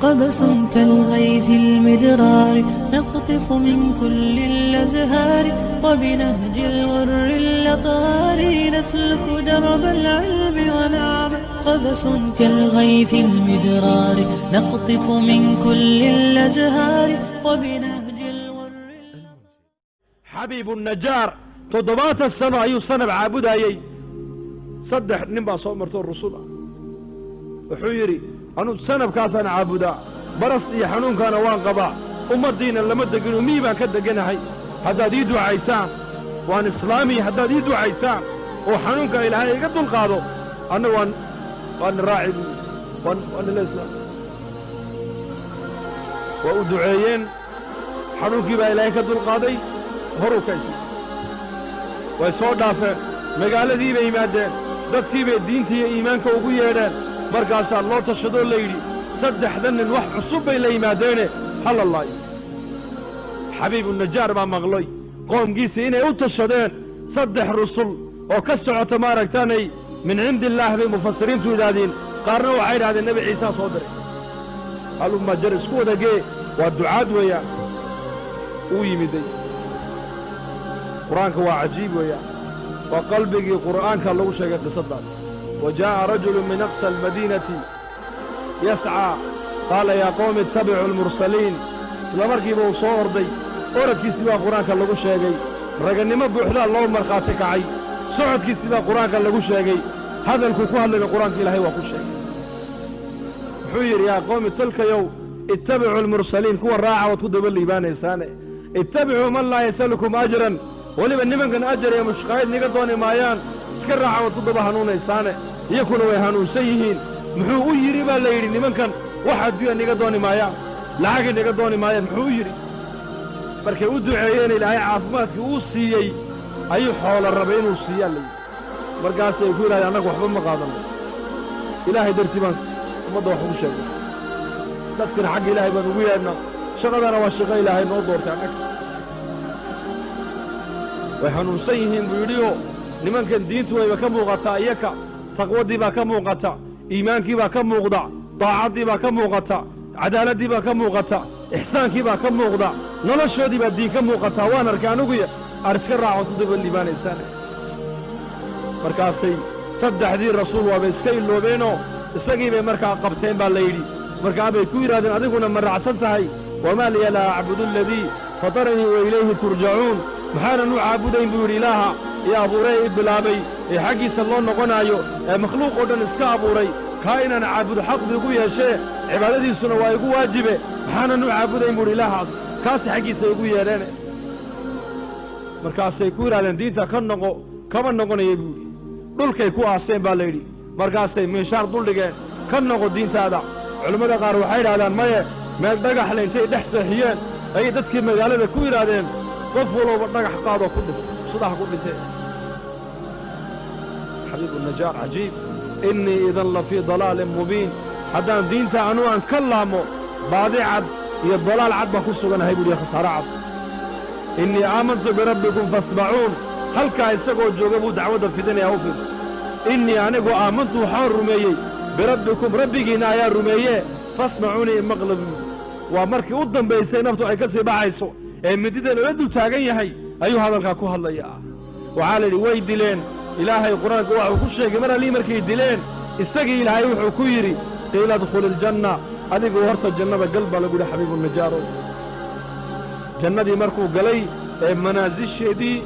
قبس كالغيث المدرار نقطف من كل الأزهار وبنهج الغر الأطهار نسلك درب العلم ونعمل قبس كالغيث المدرار نقطف من كل الأزهار وبنهج الغر. Xabiibu Najaar 70 sano ayuu sanab caabudayey. Saddex nin baa soo martoo rusul ah. Wuxuu yidhi, anuu sanabkaasaan caabudaa, baras iyo xanuunkaana waan qabaa, ummaddiinna lama degino, mii baan ka deganahay. Haddaad ii ducaysaan waan islaamiya, haddaad ii ducaysaan oo xanuunka Ilaahay iga dulqaado, anna waan raaci buu yidhi, waan ila islaam. Waa u duceeyeen, xanuunkii baa Ilaahay ka dulqaaday, horuu ka islaam. Way soo dhaafeen, magaaladii bay yimaadeen, dadkii bay diintii iyo iimaanka ugu yeedheen. Markaasaa loo tashadoo la yidhi, saddexda nin wax cusub bay la yimaadeene, ha la laayo. Xabiibu Najaar baa maqlay qoomkiisii inay u tashadeen saddex rusul oo ka socota maaragtaanay min cindi illaah bay mufasiriintu yidhaahdeen. Qaarna waxay yidhahdeen Nebi Ciisaa soo diray. Halumma jar isku wadagee, waa ducaad weeyaan uu yimiday. Qur-aanka waa cajiib weeyaan, waa qalbigii qur'aanka lagu sheegay qisaddaas. Wa jaa'a rajulu min aqsa almadiinati yascaa qaala yaa qowmi ittabicuu almursaliin. Isla markiiba uu soo orday, oradkiisii baa qur-aanka lagu sheegay, ragannimo buuxdaa loo markhaati kacay, socodkiisii baa qur-aanka lagu sheegay, hadalkuu ku hadlayna qur-aanka Ilaahay waa ku sheegay. Muxuu yidhi? Yaa qowmi, tolkayow, ittabicuu almursaliin, kuwa raaca waad ku daba liibaanaysaane. Ittabicuu man laa yasalukum ajran, weliba nimankan ajar iyo mushqaayad niga dooni maayaan, iska raaca waad ku daba hanuunaysaane. Iyakuna way hanuunsan yihiin. Muxuu u yidhi baa la yidhi, nimankan wax adduunya niga dooni maayaan, lacagay niga dooni maayaan, muxuu u yidhi? Markay u duceeyeen, Ilaahay caafimaadkii uu siiyey, ayuu xoolo rabay inuu siiyaa la yidhi. Markaasay ku yidhahdeen, annagu waxba ma qaadanno, Ilaahay dartii baan ummadda wax ugu sheegnay, dadkana xagga Ilaahay baan ugu yeedhnaa, shaqadana waa shaqo Ilaahay noo doortay annaga. Way hanuunsan yihiin buu yidhioo, nimankan diintu wayba ka muuqataa, iyaka taqwaddii baa ka muuqata, iimaankii baa ka muuqda, daacaddii baa ka muuqata, cadaaladdii baa ka muuqata, ixsaankii baa ka muuqda, noloshoodii baa diin ka muuqataa. Waan arkay aniguya, aar iska raacood ku daba liibaanaysaan. Markaasay saddexdii rasuul waaba iska iloobeenoo isagii bay markaa qabteen baa la yidhi. Markaa bay ku yidhahdeen, adiguna ma raacsan tahay? Wamaa liya laa acbudu aladii fataranii wa ilayhi turjacuun. Maxaanan u caabudayn buu yidhi Ilaaha iyo abuuray i bilaabay ee xaggiisa loo noqonaayo ee makhluuq oo dhan iska abuuray? Kaa inaan caabudo xaq bu igu yeeshee, cibaadadiisuna waa igu waajibe. Maxaanan u caabudayn buu yidhi Ilaahaas kaasi xaggiisa igu yeedheene? Markaasay ku yidhahdeen, diinta ka noqo. Kama noqonaya buu yidhi. Dhulkay ku aaseen baa la yidhi. Markaasay miinshaar duldhigeen, ka noqo diintaada. Culimmada qaar waxay yidhahdaan maye, meel dhagaxle intay dhex seexiyeen ayay dadkii magaalada ku yidhaahdeen, qof walowba dhagax qaadoo ku dhinto, sidaha ku dhintee. Xabiibu Najaar cajiib. Innii idan la fii dalaalin mubiin, haddaan diinta anuu aan ka laamo, baadi cad iyo dalaal cad baan ku suganahay buu yihi, khasaaro cad. Innii aamantu birabbikum fasmacuun. Halkaa isagoo jooga buu dacwadda fidinayaa, u fiirsa. Innii anigu aamantu, waxaan rumeeyey, birabbikum, rabbigiinna ayaa rumeeye, fasmacuunii, imaqla buu yidhi. Waa markii u dambaysay naftu ay ka sii baxayso ee midida loola dul taagan yahay ayuu hadalkaa ku hadlayaa. Waxaa la yidhi way dileen. Ilaahay qur-aanku waxuu ku sheegay mar allii markay dileen isagii Ilaahay wuxuu ku yidhi, qiila adkhuli aljanna, adigu horta jannada gal baa lagu yidhi. Xabiibu Najaarow jannadii markuu galay ee manaasisheedii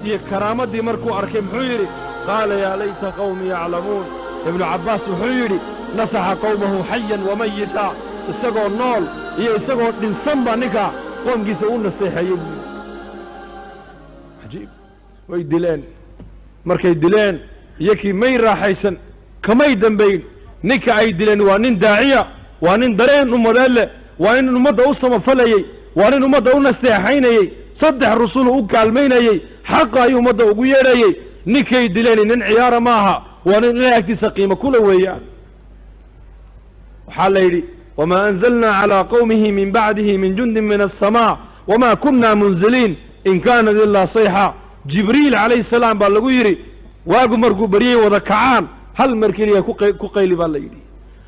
iyo karaamaddii markuu arkay, muxuu yidhi? Qaala yaa layta qawmii yaclamuun. Ibnu Cabbaas wuxuu yidhi, nasaxa qowmahu xayan wamayita, isagoo nool iyo isagoo dhinsan baa ninka qoomkiisa u nasteexeeyey buu yidhi. Cajiib. Way dileen. Markay dileen iyakii may raaxaysan, kamay dembayn. Ninka ay dileen waa nin daaciya, waa nin dareen ummadeed leh, waa nin ummadda u samafalayey, waa nin ummadda u nasteexaynayey, saddex rusul u kaalmaynayey, xaqa ayuu ummadda ugu yeedhayey. Ninkay dileen nin ciyaara ma aha, waa nin Ilahay agtiisa qiimo kula weeyaan. Waxaa la yidhi, wamaa anzalnaa calaa qowmihi min bacdihi min jundin min aلsamaa wamaa kunna munziliin in kaanat ilaa sayxa. Jibriil calayhi salaam baa lagu yidhi, waagu markuu baryey wada kacaan, hal mar keliya ku qayli baa la yidhi.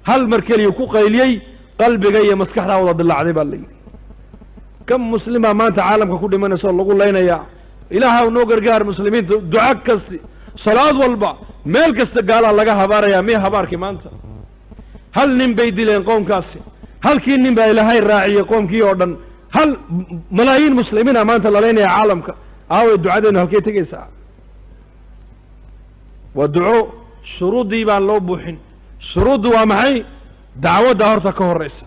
Hal mar keliya ku qayliyey. Qalbiga iyo maskaxdaa wada dilaacday baa la yidhi. Kam muslimaa maanta caalamka ku dhimanaysa oo lagu laynayaa? Ilaahaw noo gargaar muslimiinta. Duco kasti, salaad walba, meel kasta gaalaa laga habaarayaa. Miya habaarkii maanta? Hal nin bay dileen qoomkaasi, halkii nin baa Ilaahay raaciyey qoomkii oo dhan. Hal malaayiin muslimiina maanta la laynaya caalamka. Aaway ducadeennu? Halkay tegaysaa? Waa duco shuruuddii baan loo buuxin. Shuruuddu waa maxay? Dacwadda horta ka horraysa.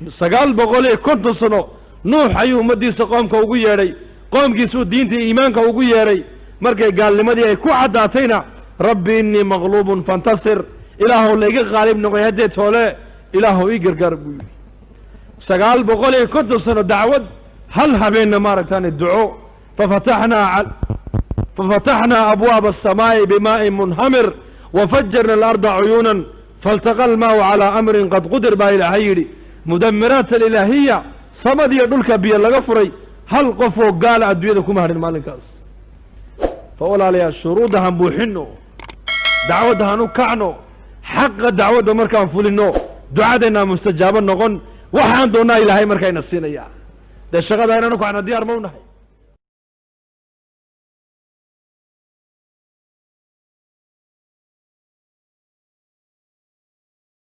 950 sano Nuux ayuu ummaddiisa qoomka ugu yeedhay, qoomkiisuu diinta iyo iimaanka ugu yeedhay. Markay gaalnimadii ay ku caddaatayna, "Rabbi innii maqluubun fantasir", Ilaahow layga qaalib noqoy haddee toole, Ilaahow ii gargaar buu yidhi. 950 sano dacwad, hal habeenna maaragtaani duco. Fafataxnaa abwaaba aلsamaa'i bimaa'in munhamir wafajarna alarda cuyuunan faltaqa almaau calaa amrin qad qudir, baa Ilaahay yidhi. Mudamiraat alilaahiya, samadiiyo dhulka biyo laga furay, hal qof oo gaala adduunyada kuma hadhin maalinkaas. Fa walaalayaal, shuruudda han buuxinno, dacwadda han u kacno. Xaqa dacwadda markaan fulinno, ducadeennaa mustajaabo noqon. Waxaan doonnaa Ilaahay markayna siinayaa. Dee shaqada inaan u kacno diyaar ma u nahay?